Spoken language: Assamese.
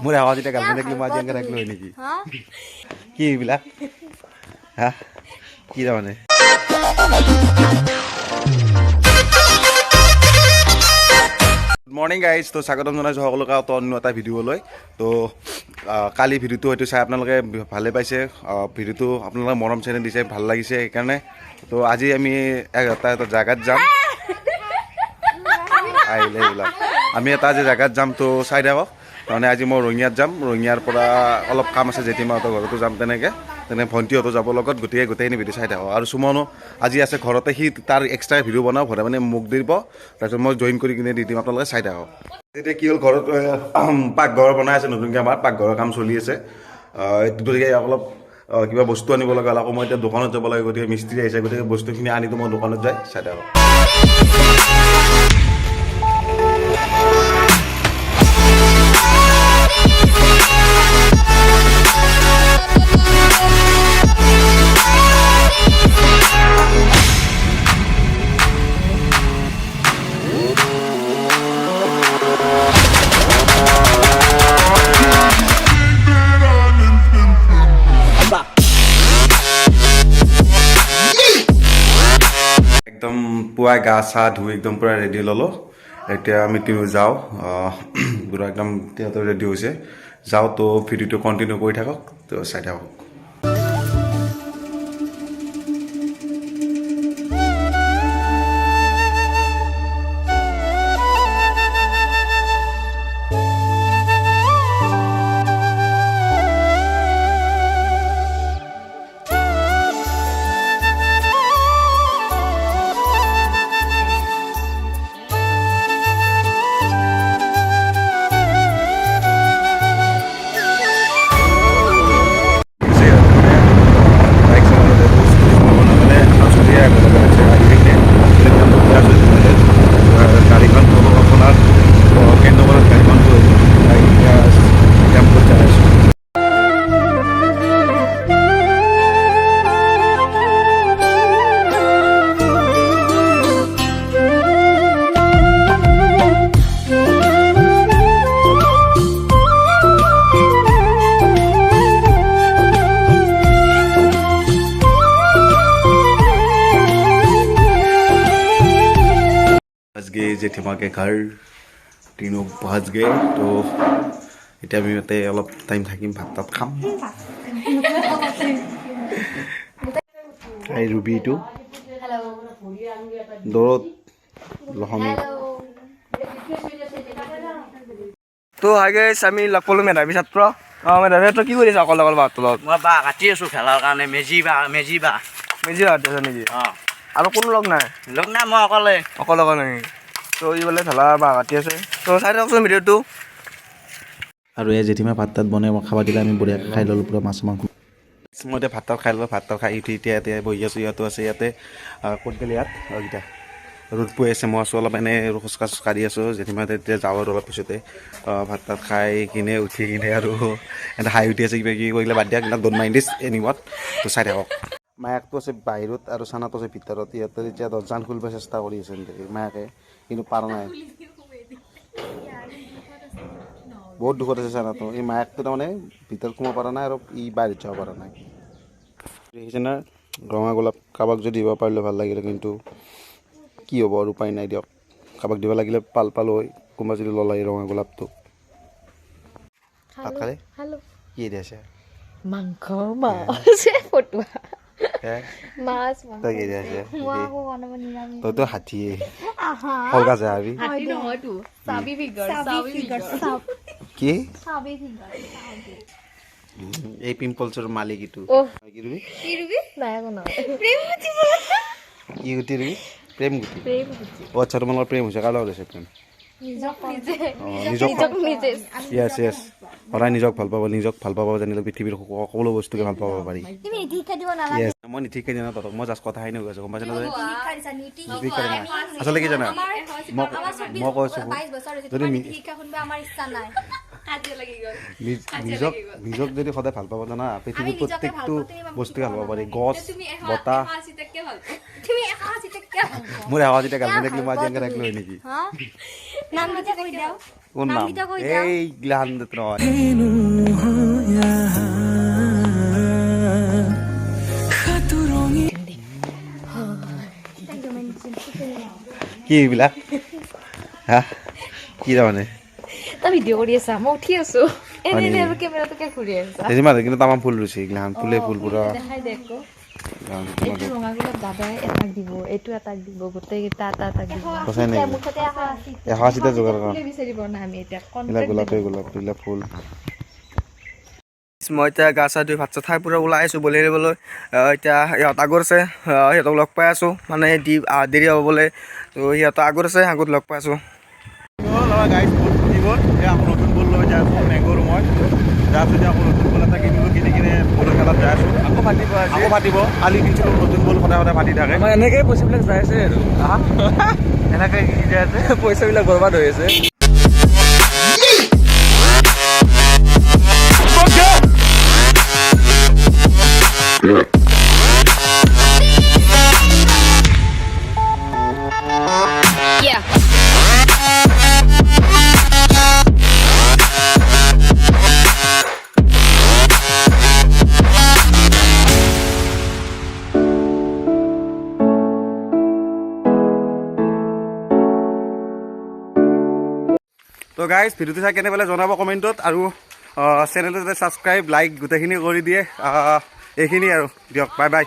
মোৰ আৱাজ এতিয়া গাৰ্লফ্ৰেণ্ড থাকিলে মই আজি এনেকৈ থাকিলো হয় নেকি? কি এইবিলাক হা কি তাৰমানে? গুড মৰ্ণিং গাইজ, তো স্বাগতম জনাইছোঁ সকলোকে অন্য এটা ভিডিঅ'লৈ। তো কালি ভিডিঅ'টো হয়তো চাই আপোনালোকে ভালে পাইছে, ভিডিঅ'টো আপোনালোকে মৰম চেনেহ দিছে, ভাল লাগিছে সেইকাৰণে। তো আজি আমি এটা এটা জেগাত যাম, আহিলে এইবিলাক আমি এটা আজি জেগাত যাম, তো চাই থাকক। তাৰমানে আজি মই ৰঙিয়াত যাম, ৰঙিয়াৰ পৰা অলপ কাম আছে জেঠীমাহঁতৰ ঘৰতো যাম, তেনেকৈ তেনে ভণ্টিহঁতো যাব লগত, গতিকে গোটেইখিনি ভিডিঅ' চাই থাকক। আৰু সুমনো আজি আছে ঘৰতে, সি তাৰ এক্সট্ৰা ভিডিঅ' বনাওঁ, ঘৰে মানে মোক দিব, তাৰপিছত মই জইন কৰি কিনে দি দিম, আপোনালোকে চাই থাকক। এতিয়া কি হ'ল, ঘৰত পাকঘৰ বনাই আছে নতুনকৈ, আমাৰ পাকঘৰৰ কাম চলি আছে, গতিকে অলপ কিবা বস্তু আনিব লগা হ'ল, আকৌ মই এতিয়া দোকানত যাব লাগে, গতিকে মিস্ত্ৰী আহিছে, গতিকে বস্তুখিনি আনিতো মই দোকানত যাই চাই থাকক। একদম পুৱাই গা চা ধুই একদম পূৰা ৰেডি ল'লোঁ। এতিয়া আমি তিনিও যাওঁ, পূৰা একদম সিহঁতৰ ৰেডি হৈছে, যাওঁ। তো ভিডিঅ'টো কণ্টিনিউ কৰি থাকক, তো চাই থাকক। গাড়ীখন আপোনাৰ কেন্দ্ৰপাৰাত গাড়ীখন টেম্পুত যাই আছোঁ। फंस गए जेठीमा के घर, तीनों फंस गए। তো এতিয়া আমি ইয়াতে অলপ টাইম থাকিম, ভাত তাত খাম। এই ৰুবিটো দৌৰত লহমি। তো হাই গাইছ, আমি লগ পালোঁ মেধাৱী ছাত্ৰ। অঁ, মেধাৱী ছাত্ৰ, কি কৰিছা অকল অকল বাঁহৰ তলত? মই বাঁহ কাটি আছোঁ খেলাৰ কাৰণে, মেজি বাঁহ, মেজি বাঁহ। মেজি বাঁহ কাটি আছা নেকি? অঁ। আৰু কোনো লগ নাই? লগ নাই, মই অকলে। অকল অকল নেকি? তো ই বোলে ভেলা বাঁহ কাটি আছে, তো চাই থাকচোন ভিডিঅ'টো। আৰু এই জেঠীমা ভাত তাত বনাই খাব দিলে, আমি বঢ়িয়াকৈ খাই ল'লোঁ পূৰা মাছ মাংস। মই এতিয়া ভাত তাত খাই ল'লোঁ, ভাত তাত খাই উঠি এতিয়া ইয়াতে বহি আছোঁ, ইয়াতো আছে ইয়াতে ক'ত গ'লে ইয়াত এইকেইটা ৰ'দ পৰি আছে, মই আছোঁ অলপ এনেই খোজকাঢ় কাঢ়ি আছোঁ। জেঠীমা এতিয়া যাওঁ আৰু অলপ পিছতে ভাত তাত খাই কিনে উঠি কিনে আৰু এটা হাঁহি উঠি আছে, কিবা কিবি কৰিলে বাদ দিয়া, কিন্তু don't mind দিছ এনিৱাট। তো চাই থাকক। মায়াকটো আছে বাহিৰত আৰু চানাটো আছে ভিতৰত। ইহঁতে এতিয়া দৰ্জাখন খুলিব চেষ্টা কৰি আছে মায়াকে, কিন্তু পাৰা নাই, বহুত দুখত আছে চানাটো। এই মায়াকটো তাৰমানে ভিতৰত সোমাব পৰা নাই আৰু ই বাহিৰত যাব পৰা নাই। দেখিছে না ৰঙা গোলাপ, কাৰোবাক যদি দিব পাৰিলে ভাল লাগিলে, কিন্তু কি হ'ব আৰু উপায় নাই দিয়ক। কাৰোবাক দিব লাগিলে পাল পালোঁ হয়, কোনোবা যদি ল'লে ৰঙা গোলাপটো। ভাত খালে? কি দি আছে? মাংস মাছ ফটুৱা মাছ। তই কি দি আছে? তইতো হাতীয়ে সলগা যাবি কি? এই পিম্পলছৰ মালিক এইটো। কি ৰুবি? কি গুটি ৰুবি? প্ৰেম গুটি। অ আচ্ছা, তোমালোকৰ প্ৰেম হৈছে? কাৰ লগত হৈছে প্ৰেম? নিজক। য়েছ য়েছ, সদায় নিজক ভাল পাব, নিজক ভাল পাব জানিলে পৃথিৱীৰ সকলো বস্তুকে ভাল পাব পাৰি। য়েছ, মই নীতি শিক্ষা দিয়া নাই তহঁতক, মই জাষ্ট কথাখিনি কৈ আছোঁ, গম পাইছ নহয়? নীতি শিক্ষা দিয়া নাই। আচলতে কি জানা, মই কৈছোঁ যদি নিজক যদি সদায় ভাল পাব জানা, পৃথিৱীৰ প্ৰত্যেকটো বস্তুকে ভাল পাব পাৰি, গছ বতাহ। তুমি 180 কিয়? মোৰ 180টা গাৰ্লফ্ৰেণ্ড থাকিলে মই আজি এনেকৈ থাকিলো হয় নেকি? নামকেইটা কৈ দিওঁ। কোন নাম? এই গিলাহান নহয়। কি এইবিলাক? হা, কি তাৰমানে? তই ভিডিঅ' কৰি আছা, মই উঠি আছো। এনে এনে আৰু কেমেৰাটোকে ঘূৰি আছা। কিন্তু তামাম ফুল ৰুইছে, এইগিলাখান ফুলে ফুল পুৰা। দেখাই দে আকৌ। এইটো ৰঙা গোলাপ দাদাই এটাক দিব, এইটো এটাক দিব, গোটেইকেইটা এটা এটাক দিব। সঁচাই নেকি? 180টা যোগাৰ কৰ। বিচাৰিব না আমি এতিয়া। এইবিলাক গোলাপে গোলাপ, এইবিলাক ফুল। মই এতিয়া গা চা ধুই ভাত চাত খাই পূৰা ওলাই আহিছোঁ বল খেলিবলৈ। এতিয়া ইহঁত আগত আছে, সিহঁতক লগ পাই আছোঁ। মানে দি দেৰি হ'ব বোলে, তো সিহঁত আগত আছে, আগত লগ পাই আছোঁ। আকৌ নতুন বল লৈ যাই আছোঁ মেংগ' ৰুমত যাই আছোঁ। এতিয়া আকৌ নতুন বল এটা কিনিলোঁ, কিনি কিনে বলৰ খেলাত যাই আছোঁ। আকৌ ফাটিব, আকৌ ফাটিব। কালি কিনিছিলোঁ নতুন বল, সদায় সদায় ফাটি থাকে। এনেকেই পইচাবিলাক যাই আছে আৰু এনেকৈ কি যাই আছে, পইচাবিলাক বৰবাদ হৈ আছে। তো গাইজ, ভিডিঅ'টো চাই কেনে পালে জনাব কমেণ্টত, আৰু চেনেলটো যাতে ছাবস্ক্ৰাইব, লাইক গোটেইখিনি কৰি দিয়ে। এইখিনি আৰু দিয়ক, বাই বাই।